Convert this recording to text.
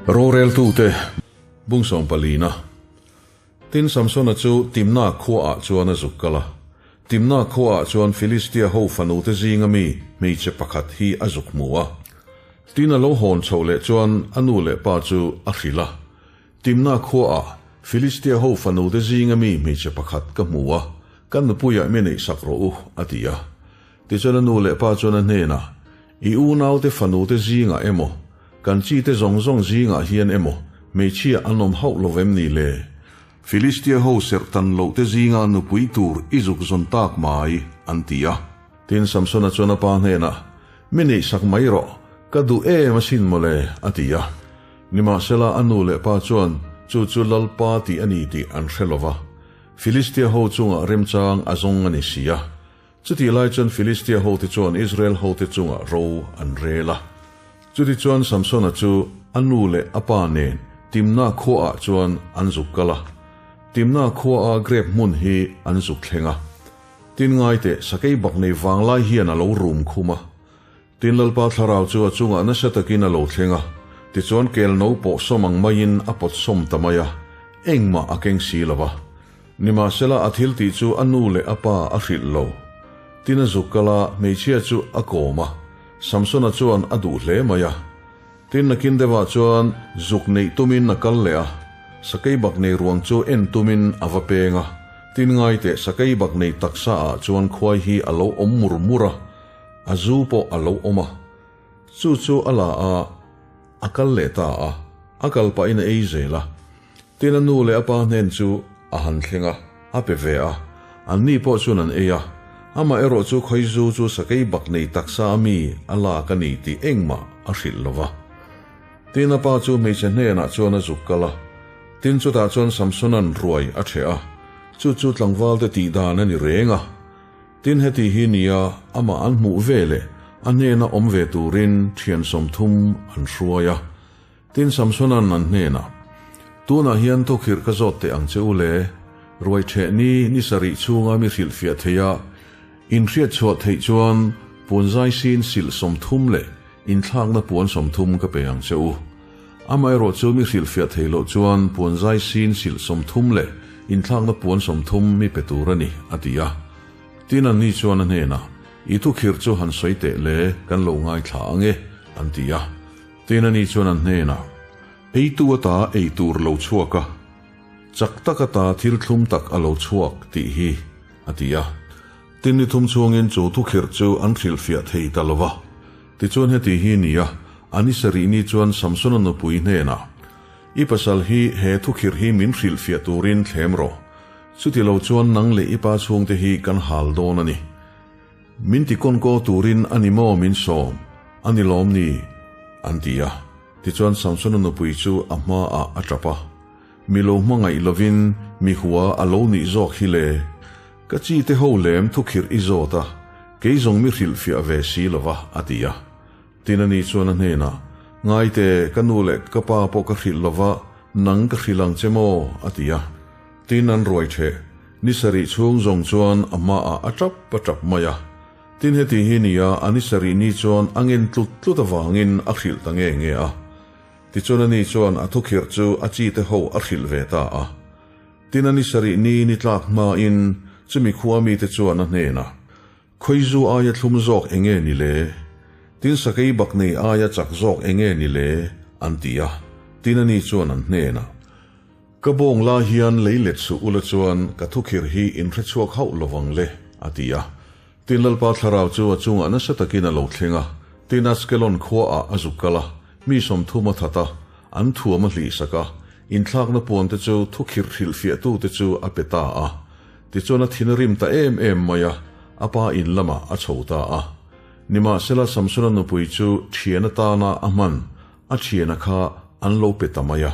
Roreltute bung sawmpalina. Tin, Samsona chu Timna khuaah chuan a zuk kal a. Timna khuaah chuan Filistia ho fanute zinga mi hmeichhe pakhat hi a zuk hmu a. Tin, a lo hawn chhoh leh chuan a nu leh pa chu a hrilh a, Timna khuaah Filistia ho fanute zinga mi hmeichhe pakhat ka hmu a, ka nupuiah mi neihsak rawh u, a ti a. Tichuan a nu leh pa chuan a hnenah, I unaute fanute zingah emaw, kan chite zawng zawng zingah hian emaw hmeichhia an awm hauh lo vem ni le? Filistia ho serh tan lohte zinga nupui tur i zuk zawn tak mai, an ti a. Tin, Samsona chuan a pa hnenah, Mi neihsak mai rawh, ka duh em asin mawle, a ti a. Nimahsela a nu leh pa chuan chu chu Lalpa tih a ni tih an hre lo va, Filistia ho chungah remchang a zawng a ni si a. Chutih lai chuan Filistia hote chuan Israel hote chungah ro an rel a. Chutichuan Samsona chu a nu leh a pa nen Timna khuaah chuan an zuk kal a. Timna khuaa grep hmun hi an zuk thleng a. Tin ngaiteh sakei bak nei vanglai hian a lo rum khum a. Tin Lalpa thlarau chu a chungah nasa takin a lo thleng a, tichuan kel no pawh sawm ang maiin a pawt sawm ta mai a, engmah a keng si lo va. Nimahsela a thil tih chu a nu leh a pa a hrilh lo. Tin a zuk kal a, hmeichhia chu a kawm a, Samsona chuan a duh hle mai a. Tin nakin deuhah chuan zuk neih tumin a kal leh a, sakei bak nei ruang chu en tumin a va peng a, tin ngaiteh sakei bak nei taksa ah chuan khuai hi a lo awm mur mur a, A zu pawh a lo awm a, chu chu a la a, a kal leh ta a, a kal pahin a ei zel a. Tin a nu leh a pa hnen chu a han thleng a, a pe ve a, anni pawh chuan an ei a. Amah erawh chu khawi zu chu sakei bak nei taksa a mi a lak a ni tih engmah a hrilh lo va. Tin a pa chu hmeichhe hnenah chuan a zuk kal a, tin chutah chuan Samsona'n ruai a ṭheh a, chu chu tlangvalte tih dan a ni reng a. Tin heti hi nia amah an hmuh ve leh a hnena awm ve turin thian 30 an hruai a. Tin Samsona'n an hnenah, Tunah hian thukhirh ka zawt teh ang che u le, ruai ṭheh ni ni sarih chhunga mi hrilhfiah theih a, in hriatchhuah theih chuan puan zai sin silh 30 leh inthlakna puan 30 ka pe ang che u. Amaherawh chu mi hrilhfiah theih loh chuan puan zai sin silh 30 leh inthlakna puan 30 mi pe tur a ni, a ti a. Tin anni chuan a hnenah, I thukhirh chu han sawi teh le, kan lo ngaithla ang e, an ti a. Tin ani chuan an hnenah, Eitu ata ei tur lo chhuak a, chak tak ata thil thlum tak a lo chhuak tih hi, a ti a. Tin ni thum chhungin chu thukhirh chu an hrilhfiah thei ta lo va. Tichuan heti hi ni a, a ni sarih ni chuan Samsona nupui hnenah, I pasal hi he thukhirh hi min hrilhfiah turin thlem rawh. Chuti lo chuan nang leh i pa chhungte hi kan hal dawn a ni. Min ti kawnkaw turin a ni maw min sawm? A ni lawm ni? an ti a. Tichuan Samsona nupui chu a hmaah a tap a. Mi lo hmangaih lovin mi hua a lo nih zawk hi le. Ka chi te ho lem thukhirh i zawt a, kei zawng mi hrilhfiah ve si lo va, a ti a. Tin ani chuan a hnenah, Ngaite, ka nu leh ka pa pawh ka hrilh lo va, nang ka hrilh ang che maw? a ti a. Tin an ruai ṭheh. Ni sarih chhung zawng chuan a hmaah a ṭap a ṭap mai a. Tin heti hi nia a ni sarih ni chuan a ngen tlut tlut avangin a hrilh ta nge nge a. Tichuan ani chuan a thukhirh chu a chi te ho a hrilh ve ta a. Tin a ni sarih ni ni tlak hmain chumi khua mite chuan a hnenah, Khawizu aia thlum zawk enge ni le? Tin sakei bak nei aia chak zawk enge ni le? an ti a. Tin ani chuan an hnenah, Ka bawng la hian lei let suh ula chuan ka thukhirh hi in hrechhuak hauh lovang le, a ti a. Tin Lalpa thlarau chu a chungah nasa takin a lo thleng a, tin Askelon khuaah a zuk kal a, mi 30 a that a, an thuam a hlihsak a, inthlakna puan te chu thukhirh hrilhfiahtute chu a pe ta a. Tichuan a thin a rim ta em em mai a, a pa in lamah a chho ta a. Nimahsela Samsona nupui chu thian atana a hman, a thiana kha an lo pe ta mai a.